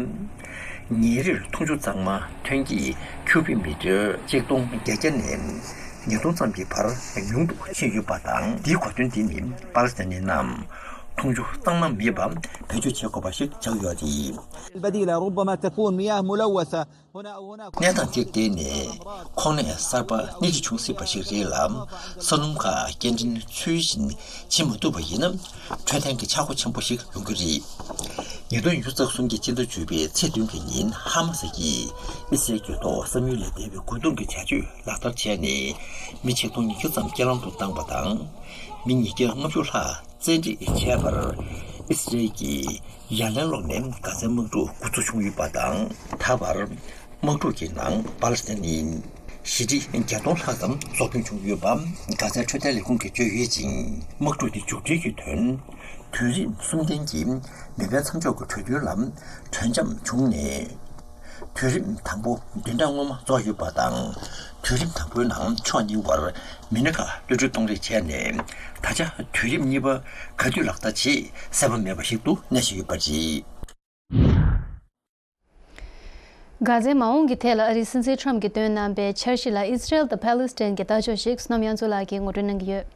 ཉིན་རེར་འཐུང་ཆུ་གཙང་མ་ཐོན་སྐྱེད་ཁྱུ་བིག་མི་ཊར་གཅིག་སྟོང་བརྒྱད་བརྒྱ་ནས་ཉིས་སྟོང་ཙམ་གྱི་བར་ཉུང་དུ་ཕྱིན་ཡོད་པ་དང་། འདིའི་གོ་དོན་དེ་ནི་པ་ལི་སི་ཐན་ནི་རྣམས་འཐུང་ཆུ་གཙང་མ་མེད་པ་བེད་སྤྱོད་བྱེད་དགོས་པ་ཞིག་ཆགས་ཡོད་རེད། البديلة ربما تكون مياه ملوثة هنا أو هناك. གནས་སྟངས་དེར་བརྟེན་ནས་ཁོང་ནད་གསར་པ་སྣེ་ཁྲིད་བྱུང་སྲིད་པ་ཞིག་རེད་ལ། ས་སྣུམ་ཁག་སྐྱེལ་འདྲེན་ཚུལ་བཞིན་བྱེད་མ་ཐུབ་པ་ཡིན་ན། འཕྲོད་བསྟེན་གྱི་ཆག་སྒོ་ཆེན་པོ་ཞིག་ཡོང་གི་རེད། ཉིས་སྟོང་ཉི་ཤུ་རྩ་གསུམ་གྱི་སྤྱི་ཟླ་བཅུ་པའི་ཚེས་བདུན་གྱི་ཉིན་ཧ་མ་སི་ཡིས་ཨི་སི་རེལ་གྱི་ཐོག་བསམ་ཡུལ་ལས་འདས་པའི་རྒོལ་རྡུང་གི་བྱ་སྤྱོད་ལག་བསྟར་བྱས་ནས་མི་ཆིག་སྟོང་ཉི་ཤུ་ཙམ་རྐྱེན་ལམ་དུ་བཏང་བ་དང་། མི་ཉིས་བརྒྱ་ལྔ་བཅུ་ལྷག་བཙན་ཁྲིད་བྱས་པར་ཨི་སི་རེལ་གྱིས་ཡ་ལན་སློག་ནས་གྷ་ཛའི་དམག་འཁྲུག་འགོ་འཛུགས་བྱུང་ཡོད་པ་དང་། ད་བར་དམག་འཁྲུག་གི་ནང་པ་ལི་སི་ཐན་ནི་བཞི་ཁྲི་བརྒྱད་སྟོང་ལྷག་ཙམ་སྲོག་སྐྱོན་བྱུང་ཡོད་པ་གྷ་ཛའི་འཕྲོད་བསྟེན་ལས་ཁུངས་ཀྱིས་བརྗོད་ཡོད་ཅིང་། དམག་འཁྲུག་དེ་མཇུག་སྒྲིལ་གྱི་དོན། དུས་རིམ་གསུམ་ལྡན་གྱི་མེ་འཕེན་མཚམས་འཇོག་གི་གྲོས་མཐུན་ལ་གྲོས་འཆམ་བྱུང་ནས། དུས་རིམ་དང་པོ་བདུན་ཕྲག་སྔོན་མ་རྫོགས་ཡོད་པ་དང་། དུས་རིམ་དང་པོའི་ནང་ཕྱོགས་གཉིས་བར་མི་སྣ་ཁག་གློད་གྲོལ་གཏོང་རེས་བྱས་ནས། ད་ཆ་དུས་རིམ་གཉིས་པ་ག་དུས་ལག་བསྟར་བྱེད་གསལ་པོ་མེད་པ་ཞིག་ཏུ་གནས་བཞིན་ཡོད་པ་རེད། གྷ་ཛའི་མ་འོངས་ཀྱི་ཐད་ལ་ཨ་རིའི་སྲིད་འཛིན་ཁྲམ་གྱིས་བཏོན་གནང་པའི་འཆར་གཞི་ལ་ཨི་སི་རེལ་དང་ཕཱ་ལི་སི་ཐན་གྱི་ལྟ་ཕྱོགས་ཤིག་བསོད་ནམས་དབྱངས་མཚོ་ལགས་ཀྱིས་ངོ་སྤྲོད་གནང་གི་ཡོད།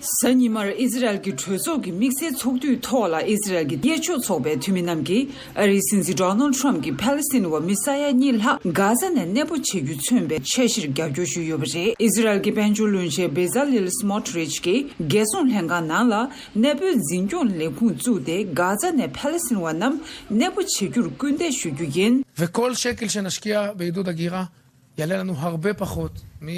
གཟའ་ཉི་མར་ཨི་ཟི་རལ་གྱི་གྲོས་ཚོགས་ཀྱི་དམིགས་བསལ་ཚོགས་འདུའི་ཐོག་ལ་ཨི་ཟི་རལ་གྱི་གཡས་ཕྱོགས་ཚོགས་པའི་འཐུས་མི་རྣམས་ཀྱིས་ཨ་རིའི་སྲིད་འཛིན་ཌོ་ནལ་ཁྲམ་གྱིས་ཕཱ་ལི་སི་ཐན་བ་མི་ས་ཡ་གཉིས་ལྷག་གྷ་ཛ་ནས་གནས་སྤོ་བྱེད་རྒྱུ་མཚོན་པའི་འཆར་གཞིར་རྒྱབ་སྐྱོར་ཞུས་ཡོད་པ་རེད། ཨི་ཟི་རལ་གྱི་དཔལ་འབྱོར་བློན་ཆེན་བེ་ཛ་ལིལ་སི་མོ་ཊི་རིཆ་གྱིས་རྒྱལ་སྲུང་ལྷན་ཁང་ནང་ལ་གནས་སྤོའི་འཛིན་སྐྱོང་ལས་ཁུངས་བཙུགས་ཏེ། གྷ་ཛ་ནས་ཕཱ་ལི་སི་ཐན་བ་རྣམས་གནས་སྤོ་བྱེད་རྒྱུར་སྐུལ་འདེད་ཞུ་རྒྱུ་ཡིན། וכל שקל שנשקיע בעידוד הגירה יעלה לנו הרבה פחות מ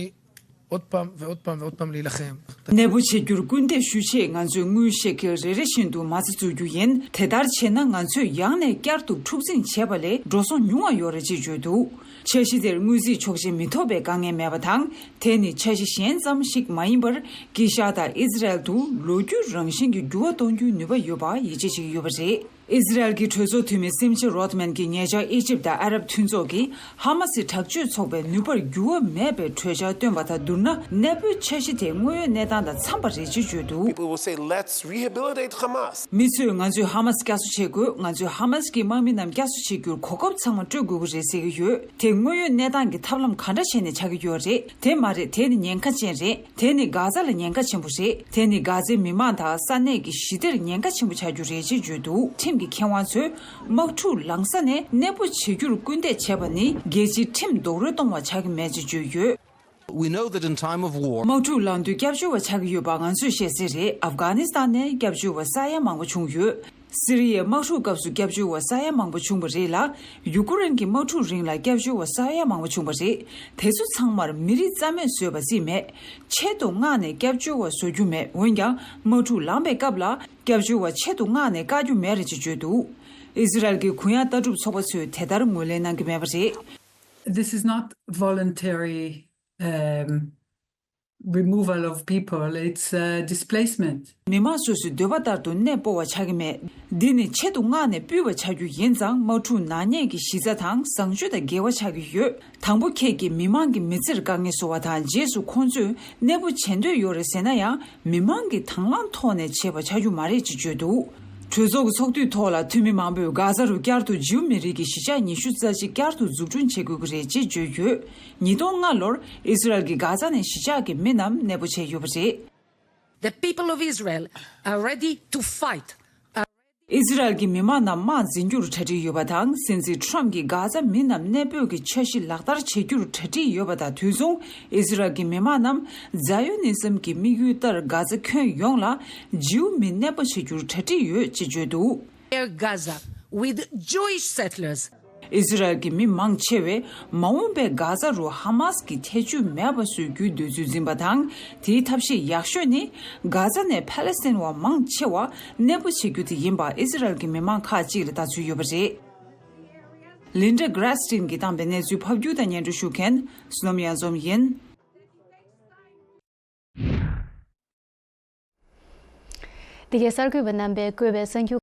עוד פעם ועוד פעם ועוד פעם להילחם. གནས་སྤོ་བྱེད་རྒྱུར་སྐུལ་འདེད་ཞུ་ཆེད་ང་ཚོས་དངུལ་ཤེད་ཀྱི་རེ་རེ་བཞིན་དུ་མ་རྩ་འཛུགས་རྒྱུ་ཡིན། དེ་ལྟར་བྱས་ན་ང་ཚོས་ཡང་ནས་བསྐྱར་དུ་འཁྲུག་འཛིང་བྱས་པ་ལས་འགྲོ་སོང་ཉུང་བ་ཡོད་རེད་ཅེས་བརྗོད་འདུག་འཆར་གཞི་དེར་དངུལ་རྩིས་ཆོག་མཆན་མི་ཐོབ་པའི་དཀའ་ངལ་མེད་པ་དང་། དེ་ནི་འཆར་གཞི་གཞན་ཙམ་ཞིག་མ་ཡིན་པར། དཀྱིལ་ཤར་དང་ཨི་ཟི་རལ་དུ་ལོ་རྒྱུས་རང་བཞིན་གྱི་འགྱུར་བ་གཏོང་རྒྱུའི་ནུས་པ་ཡོད་པ་ཡིད་ཆེས་བྱེད་ཀྱི་ཡོད་པ་རེད། ཨི་ཟི་རལ་གྱི་གྲོས་ཚོགས་འཐུས་མི་སེམ་ཆེ་རོད་མན་གྱིས་ཉེ་ཆར་ཨི་ཇིབ་དང་ཨ་རབ་མཐུན་ཚོགས་ཀྱིས་ཧ་མ་སི་དྲག་སྤྱོད་ཚོགས་པའི་ནུས་པར་འགྱུར་བ་མེད་པའི་གྲོས་འཆར་བཏོན་པ་དང་བསྡུར་ན། གནས་སྤོའི་འཆར་གཞི་དེ་དངོས་ཡོད་གནས་སྟངས་དང་འཚམ་པ་རེད་ཅེས་བརྗོད་འདུག People will say, "Let's rehabilitate Hamas." མི་ཚོས་ང་ཚོས་ཧ་མ་སི་བསྐྱར་གསོ་བྱེད་དགོས། ང་ཚོས་ཧ་མ་སི་གི་དམག་མི་རྣམས་བསྐྱར་གསོ་བྱེད་རྒྱུར་གོ་སྐབས་ཚང་མ་སྤྲོད་དགོས་ཀྱི་རེད་ཟེར་གྱི་ཡོད། དེ་དངོས་ཡོད་གནས་སྟངས་ཀྱི་ཐབས་ལམ་ག་འདྲ་བྱས་ནས་ཆགས་ཀྱི་ཡོད་རེད། དེ་མ་རེད། དེ་ནི་ཉེན་ཁ་ཅན་རེད། དེ་ནི་གྷ་ཛ་ལ་ཉེན་ཁ་ཆེན་པོ་རེད། དེ་ནི་གྷ་ཛའི་མི་མང་དང་ས་གནས་ཀྱི་ཞི་བདེར་ཉེན་ཁ་ཆེན་པོ་ཆགས་རྒྱུ་རེད་ཅེས་བརྗོད་འདུག་ཁྲིམས་ཀྱི་མཁས་དབང་ཚོས་དམག་འཁྲུག་ལངས་ས་ནས་གནས་སྤོ་བྱེད་རྒྱུར་སྐུལ་འདེད་བྱས་པ་ནི་རྒྱལ་སྤྱིའི་ཁྲིམས་རྡོག་རོལ་གཏོང་བ་ཆགས་ཀྱི་མེད་ཅེས་བརྗོད་ཡོད། We know that in time of war དམག་འཁྲུག་ལངས་དུས་སྐྱབས་བཅོལ་བ་ཆགས་ཀྱི་ཡོད་པ་ང་ཚོས་ཤེས་གསལ་རེད། ཨབ་གྷ་ནི་སི་ཐན་ནས་སྐྱབས་བཅོལ་བ་ས་ཡ་མང་པོ་བྱུང་ཡོད། སི་རི་ཡའི་དམག་འཁྲུག་སྐབས་སུ་སྐྱབས་བཅོལ་བ་ས་ཡ་མང་པོ་བྱུང་བ་རེད་ལ། ཡུ་ཀེ་རེན་གྱི་དམག་འཁྲུག་རིང་ལ་སྐྱབས་བཅོལ་བ་ས་ཡ་མང་པོ་བྱུང་བ་རེད། དེ་ཚོ་ཚང་མར་མི་རིགས་རྩ་མེད་བཟོས་པ་རྩིས་མེད། ཆེད་དུ་མངགས་ནས་སྐྱབས་བཅོལ་བ་བཟོ་རྒྱུ་མེད། འོན་ཀྱང་དམག་འཁྲུག་ལངས་པའི་སྐབས་ལ་སྐྱབས་བཅོལ་བ་ཆེད་དུ་མངགས་ནས་བཀག་རྒྱུ་མེད་རེད་ཅེས་བརྗོད་འདུག་ཨི་ཟི་རལ་གྱི་གུ་ཡངས་ལྟ་གྲུབ་ཚོགས་པ་ཚོས་དེ་ལྟར་ངོས་ལེན་གནང་གི་མེད་པ་རེད། This is not voluntary, um, removal of people, it's, uh, displacement. མི་མང་སོ་སོའི་འདོད་པ་ལྟར་དུ་གནས་སྤོ་བ་ཆགས་ཀྱི་མེད། འདི་ནི་ཆེད་དུ་མངགས་ནས་སྤུད་པ་ཆགས་རྒྱུ་ཡིན་ཙང་། དམག་འཁྲུག་ནག་ཉེས་ཀྱི་གཞི་རྩ་དང་བཟང་སྤྱོད་དང་འགལ་བ་ཆགས་ཀྱི་ཡོད། དང་པོ་ཁྱེད་ཀྱིས་མི་མང་གི་མི་ཚེར་དཀའ་ངལ་བཟོ་བ་དང་། རྗེས་སུ་ཁོང་ཚོས་གནས་སྤོ་བྱེད་འདོད་ཡོད་རེད་ཟེར་ན་ཡང་། མི་མང་གི་དང་བླངས་ཐོག་ནས་བྱས་པ་ཆགས་རྒྱུ་མ་རེད་ཅེས་བརྗོད་འདུག་གྲོས་ཚོགས་ཀྱི་ཚོགས་དུས་ཐོག་ལ་འཐུས་མི་མང་པོས་གྷ་ཛ་རུ་བསྐྱར་དུ་ཇིའུ་མི་རིགས་ཀྱི་གཞིས་ཆགས་ཉི་ཤུ་རྩ་གཅིག་བསྐྱར་དུ་འཛུགས་སྐྲུན་བྱེད་དགོས་ཀྱི་རེད་ཅེས་བརྗོད་ཡོད། ཉིས་སྟོང་ལྔ་ལོར་ཨི་ཟི་རལ་གྱིས་གྷ་ཛ་ནས་གཞིས་ཆགས་ཀྱི་མི་རྣམས་གནས་སྤོ་བྱས་ཡོད་པ་རེད། The people of Israel are ready to fight. ཨི་ཟི་རལ་གྱི་མི་མང་རྣམས་དམག་འཛིན་རྒྱུར་གྲ་སྒྲིག་ཡོད་པ་དང་། སྲིད་འཛིན་ཁྲོམ་གྱིས་གྷ་ཛ་མི་རྣམས་གནས་སྤོས་ཀྱི་འཆར་གཞི་ལག་བསྟར་བྱེད་རྒྱུར་གྲ་སྒྲིག་ཡོད་པ་དང་དུས་མཚུངས། ཨི་ཟི་རལ་གྱི་མི་མང་རྣམས་ཛཱ་ཡོ་ནི་ཟམ་གྱི་དམིགས་ཡུལ་ལྟར་གྷ་ཛ་ཁྱོན་ཡོངས་ལ་ཇིའུ་མི་གནས་སྤོ་བྱེད་རྒྱུར་གྲ་སྒྲིག་ཡོད་ཅེས་བརྗོད་འདུག། Air Gaza with Jewish settlers. ཨི་ཟི་རལ་གྱི་མི་མང་ཆེ་བས་མ་འོངས་པའི་གྷ་ཛ་རུ་ཧ་མཱས་ཀྱི་ཐེ་ཇུས་མེད་པ་བཟོ་རྒྱུའི་འདོད་ཚུལ་འཛིན་པ་དང་། དེའི་ཐབས་ཤེས་ཡག་ཤོས་ནི་གྷ་ཛ་ནས་ཕ་ལེ་སི་ཐན་བ་མང་ཆེ་བ་གནས་སྤོ་བྱེད་རྒྱུ་དེ་ཡིན་པ་ཨི་ཟི་རལ་གྱི་མི་མང་ཁག་ཅིག་ལ་ལྟ་ཚུལ་ཡོད་པ་རེད། ལིན་ཌ་གྷ་ར་སི་ཊིན་གྱིས་བཏང་པའི་གནས་ཚུལ་ཕབ་སྒྱུར་དང་སྙན་སྒྲོན་ཞུ་མཁན་བསོད་ནམས་གཡང་འཛོམས་ཡིན། འདི་གའི་གསར་འགོད་པ་རྣམ་པས་བཀོད་པའི་གསར་འགྱུར།